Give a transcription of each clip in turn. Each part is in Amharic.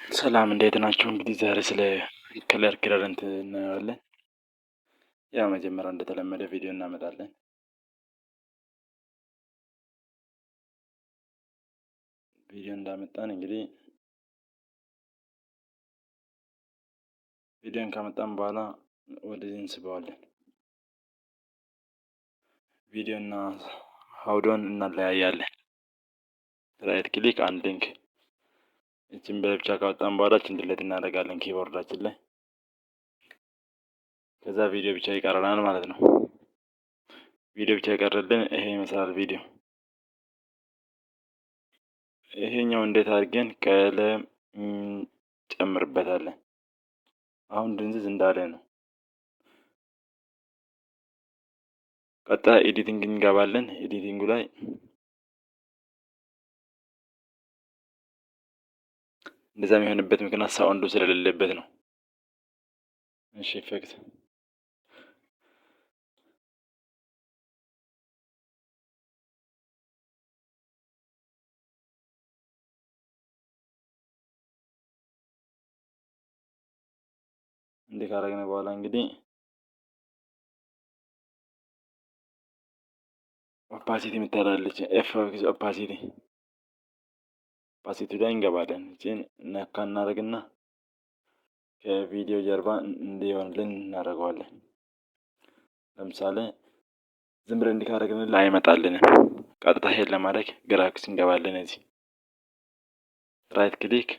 ሰላም እንዴት ናችሁ? እንግዲህ ዛሬ ስለ color gradient እናየዋለን። ያው መጀመሪያ እንደተለመደ ቪዲዮ እናመጣለን። ቪዲዮ እንዳመጣን እንግዲህ ቪዲዮን ካመጣን በኋላ ወደዚህ እንስበዋለን። ቪዲዮና አውዶን እናለያያለን። Right click unlink እችን በብቻ ካወጣን በኋላ እችን delete እናደርጋለን keyboard ኣችን ላይ። ከዛ ቪዲዮ ብቻ ይቀረናል ማለት ነው። ቪዲዮ ብቻ ይቀርልን። ይሄ ይመስላል ቪዲዮ። ይሄኛው እንዴት አድርገን ቀለም እንጨምርበታለን? አሁን ድንዝዝ እንዳለ ነው። ቀጣይ editing እንገባለን። Editing ኡ ላይ እንደዛ የሚሆንበት ምክንያት sound ኡ ስለሌለበት ነው። እሺ effect እንዲህ ካደረግን በኋላ እንግዲህ opacity የምትላለች ኤፍ opacity opacity ላይ እንገባለን። እቺን ነካ እናደርግና ከቪዲዮ ጀርባ እንዲሆንልን እናደርገዋለን። ለምሳሌ ዝም ብለን እንዲህ ካደረግን አይመጣልንም። ቀጥታ ሄድ ለማድረግ ግራፊክስ እንገባለን። እዚህ right click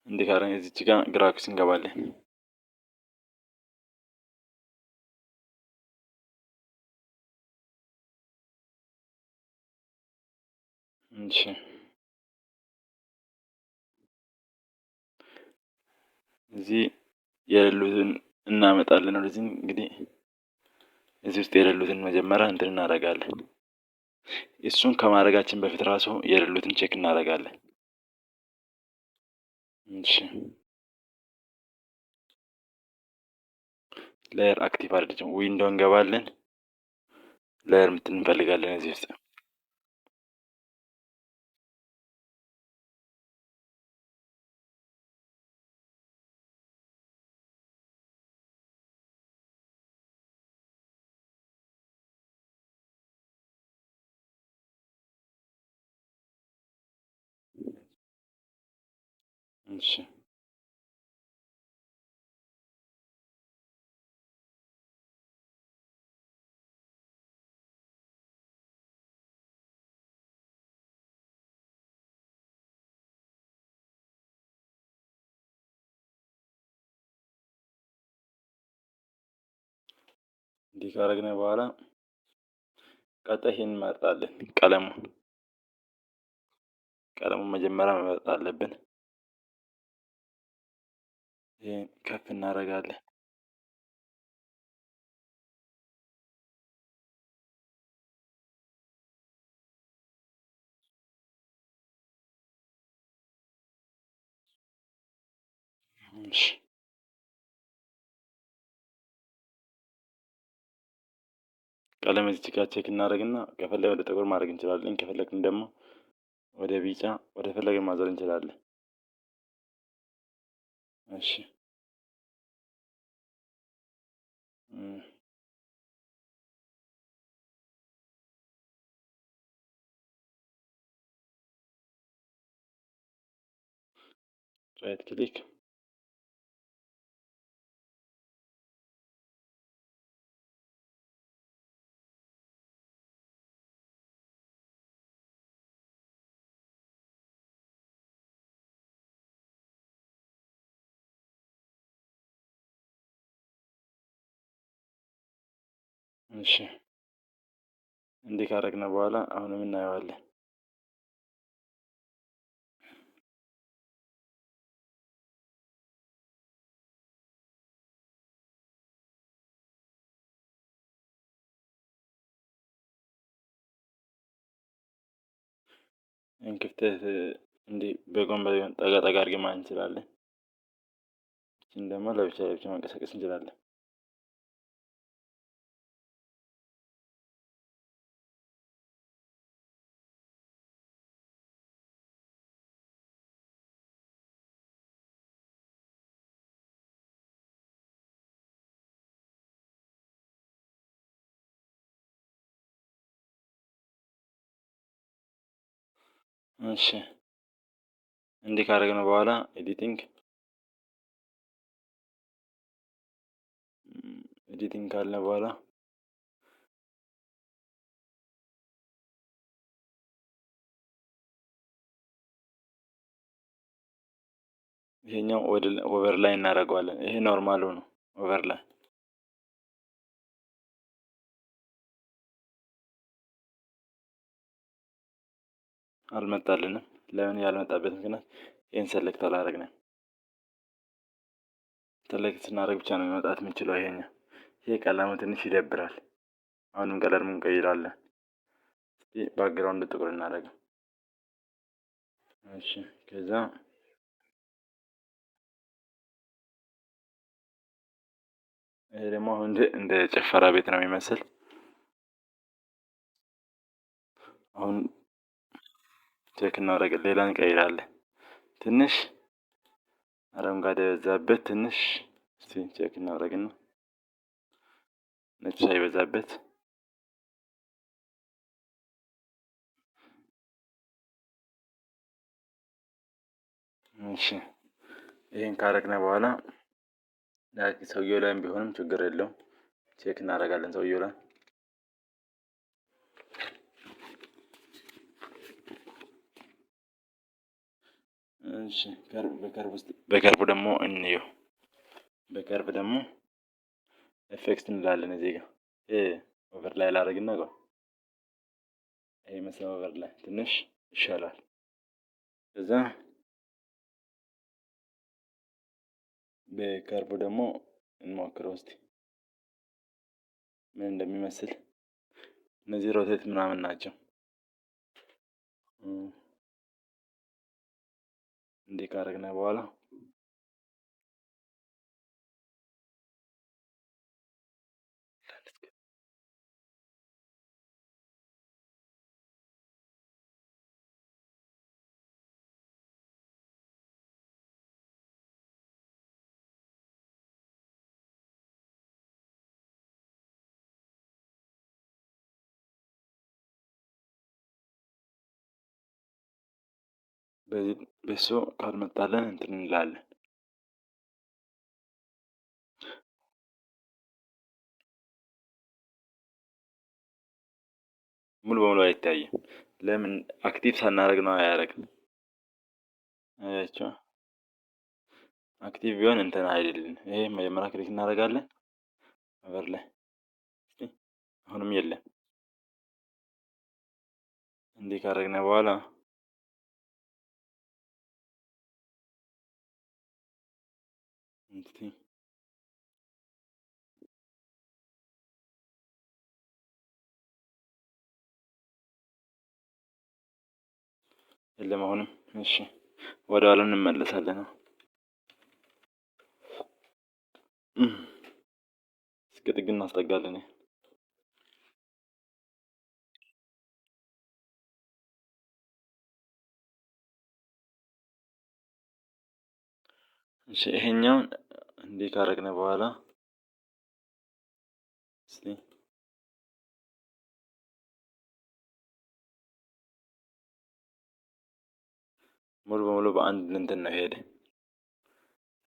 እንዲህ ካደረግን እዚች ጋር ግራፊክስ እንገባለን። እሺ እዚህ የሌሉትን እናመጣለን። ወደዚህ እንግዲህ እዚህ ውስጥ የሌሉትን መጀመሪያ እንትን እናደርጋለን። እሱን ከማድረጋችን በፊት ራሱ የሌሉትን check እናደርጋለን። እሺ layer active አድርገን window እንገባለን። Layer ምትን እንፈልጋለን እዚህ ውስጥ። እሺ እንዲህ ካደረግን በኋላ ቀጣይ ይሄን እንመርጣለን። ቀለሙን ቀለሙን መጀመሪያ መምረጥ አለብን። ይሄን ከፍ እናደርጋለን። እሺ ቀለም እዚህ ጋር check እናደርግና ከፈለግን ወደ ጥቁር ማድረግ እንችላለን። ከፈለግን ደግሞ ወደ ቢጫ ወደ ፈለግን ማዞር እንችላለን። እሺ right click እሺ እንዲህ ካደረግን በኋላ አሁንም እናየዋለን። ይህን ክፍተት እንዲህ በጎን በጎን ጠጋ ጠጋ አድርገን ማለት እንችላለን። ይህን ደግሞ ለብቻ ለብቻ ማንቀሳቀስ እንችላለን። እሺ እንዲህ ካደረግነው በኋላ editing editing ካለ በኋላ ይሄኛው overlay እናደርገዋለን። ይሄ normal ኡ ነው። Overlay አልመጣልንም። ለምን ያልመጣበት ምክንያት ይሄን select አላደረግንም። Select ስናደርግ ብቻ ነው መምጣት የምንችለው። ይሄኛው ይሄ ቀለሙ ትንሽ ይደብራል። አሁንም ቀለሙን እንቀይራለን። እስቲ background ጥቁር እናደርገው። እሺ ከዛ ይሄ ደግሞ አሁን እንደ ጭፈራ ቤት ነው የሚመስል። አሁን check እናደርግ፣ ሌላ እንቀይራለን። ትንሽ አረንጓዴ በዛበት ትንሽ እስቲ check እናደርግና ነጭ ሳይበዛበት እሺ ይሄን ካረግነ በኋላ ሰውየው ላይም ቢሆንም ችግር የለውም። Check እናደርጋለን ሰውየው ላይ። እሺ በ curve ደግሞ እንየው። በ curve ደግሞ effect እንላለን እዚህ ጋር ይሄ overlay ላደርግና ቆይ ይሄ መስለ overlay ትንሽ ይሻላል። ከዛ በ curve ደግሞ እንሞክረው እስቲ ምን እንደሚመስል። እነዚህ rotate ምናምን ናቸው። እንዲህ ካደረግን በኋላ በሱ ካልመጣለን እንትን እንላለን። ሙሉ በሙሉ አይታይም። ለምን active ሳናደርግ ነው አያደርግም። አያችሁ active ቢሆን እንትን አይደለም። ይሄ መጀመሪያ click እናደርጋለን overlay አሁንም የለም። እንዲህ ካደረግን በኋላ የለም አሁንም። እሺ ወደ ኋላ እንመለሳለን። እስከ ጥግ እናስጠጋለን። እሺ ይሄኛውን እንዲህ ካደረግን በኋላ እስቲ ሙሉ በሙሉ በአንድ እንትን ነው የሄደ።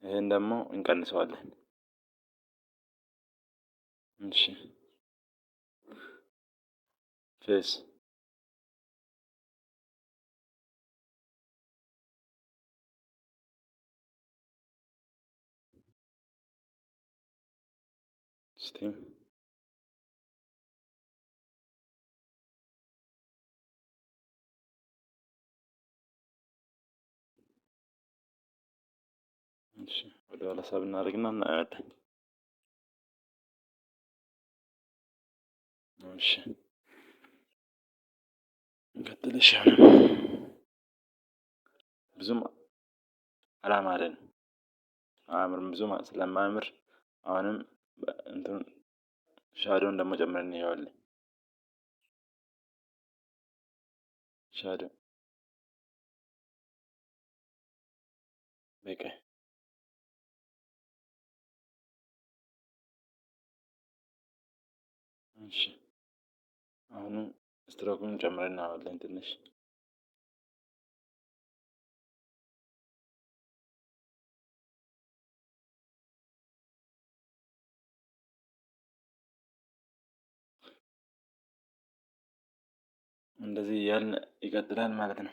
ይሄን ደግሞ እንቀንሰዋለን። እሺ face እስቲ እሺ ወደ ኋላ ሳብ እናደርግና እናያለን። እሺ እንቀጥል። እሺ አሁንም ብዙም አላማረን፣ አያምርም። ብዙም ስለማያምር አሁንም እንትን shadow ውን ደግሞ ጨምረን እናየዋለን። Shadow በቃ እሺ፣ አሁንም ስትሮኩን ጨምረን እናየዋለን ትንሽ። እንደዚህ እያልን ይቀጥላል ማለት ነው።